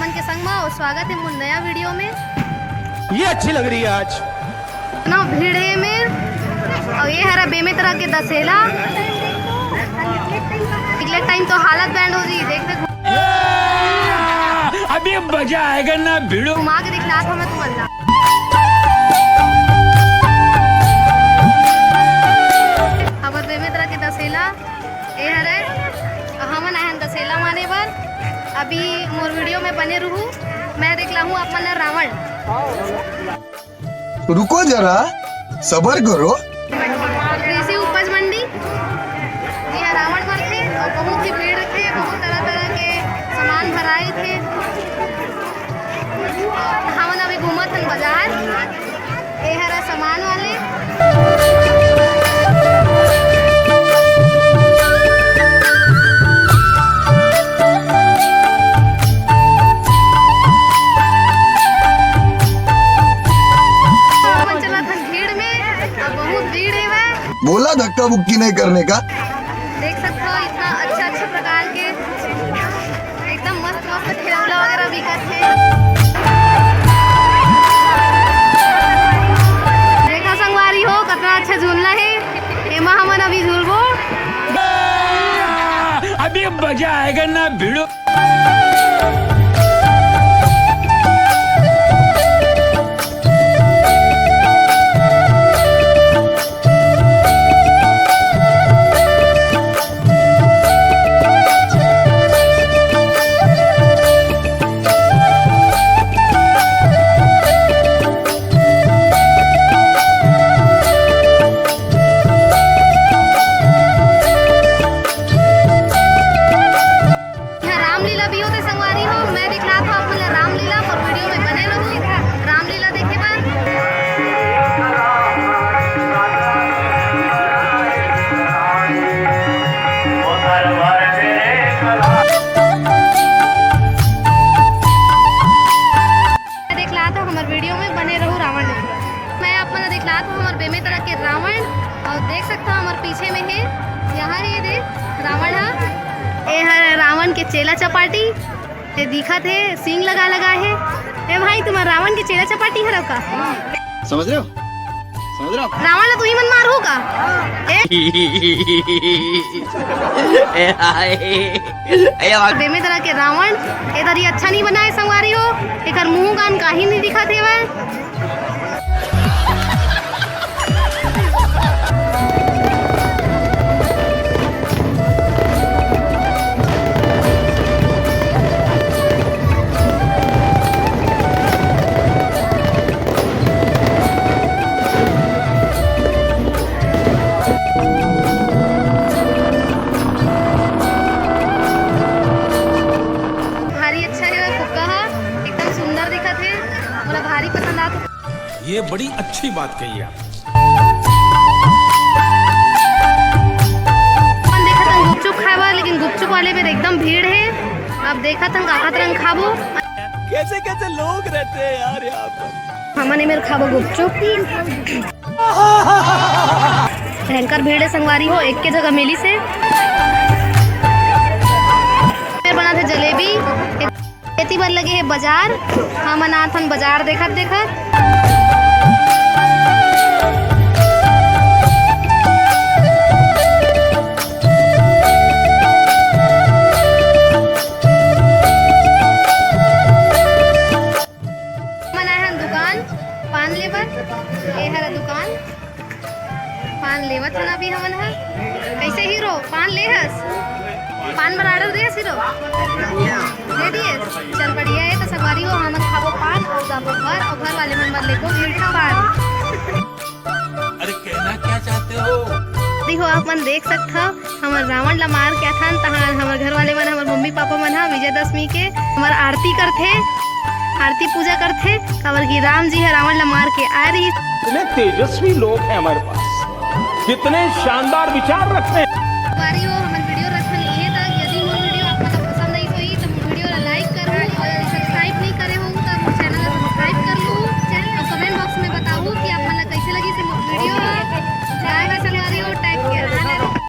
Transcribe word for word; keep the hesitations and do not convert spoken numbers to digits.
मन के संग मा, अउ स्वागत हे मोर नया वीडियो में। ये अच्छी लग रही है आज। इतना भीड़ हे में, अउ ये हरा बेमेतरा के दसेला। निकले टाइम तो हालत बैंड हो जी, देख देख। अभी मजा आएगा ना भिड़ू। घुमा के दिखलात हँव मैं तुमन ला। हमर बेमेतरा के दसेला। ए हरे, हमन आए हन दसेला माने बर। अभी मोर वीडियो में बने रहू, मैं दिखलाहूँ आप मन ला रावण। रुको जरा, सबर करो। कृषि उपज मंडी, इहाँ रावण बनथे अउ बहुत ही भीड़ रथे, बहुत तरह-तरह के सामान भराए थे। हमन अभी घूमत हन बाजार। ए हरा सामान वाले। हमन चलत हन भीड़ में, अब बहुत भीड़ हे भाई। बोला धक्का मुक्की नहीं करने का। देख सकते हो इतना अच्छा अच्छा प्रकार के एकदम मस्त मस्त खिलौना वगैरह बिकत हे। देखा संगवारी हो, कितना अच्छा झूलना हे। एमा हमन अभी झूलबो। अभी मजा आएगा ना भिड़ू। इहाँ रामलीला भी होथे संगवारी हो, मैं दिखलात हँव आप मन ला रामलीला, मोर वीडियो में बने रहू रामलीला देखे बर। देखलात हँव हमर वीडियो में बने रहू रावण। मैं आप मन ला देखलात हँव हमर बेमेतरा के रावण, अउ देख सकत हव हमर पीछे में हे, यहाँ हे देख रावण हा। ए हर रावण के चेला चपाटी, ए दिखत हे, सींग लगा लगा हे। ए भाई, तुम्हर रावण के चेला चपाटी हरव का? समझ रहे हो? समझ रहे हो? रावण ला तुही मन मारहू का? ए? ए, हाय। ए, वाह। बेमेतरा के रावण, ए दरी अच्छा नहीं बनाए संगवारी हो, एकर मुंह कान काही नहीं दिखत हेवय। भारी अच्छा हे फुग्गा ह, एकदम सुंदर दिखत हे, मोला भारी पसंद आत हे। ये बड़ी अच्छी बात कही आप। अपन देखत हन गुपचुप खाए बर, लेकिन गुपचुप वाले मेर एकदम भीड़ हे। अब देखत हन का का तरह खाबो। कैसे कैसे लोग रहते हैं यार यहाँ पर। हमन एमेर खाबो गुपचुप। भयंकर भीड़ हे संगवारी हो, एक के जगह मिलिस हे। फेर बनत हे जलेबी। एती बर लगे हे बाजार, हमन आथन बाजार देखत देखत। हमन आए हन दुकान पान लेबर, ए हरा दुकान। पान लेवत हन अभी हमन ह। कैसे हीरो, पान ले हस? पान बर order दे हस हीरो? दे दिए? चल बढ़िया हे, त संगवारी हो, हमन खाबो पान अउ जाबो घर, अउ घर वाले मन बर लेबो मीठा पान। अरे कहना क्या चाहते हो? देखो, आप मन देख सकत हव, हमर रावण ला मार के आथन, तहां हमर घर वाले मन, हमर मम्मी पापा मन ह विजयदशमी के हमर आरती करथे, आरती पूजा करथे, काबर कि राम जी ह रावण ला मार के आए रहिस। इतने तेजस्वी लोग हैं हमारे पास, कितने शानदार विचार रखते हैं।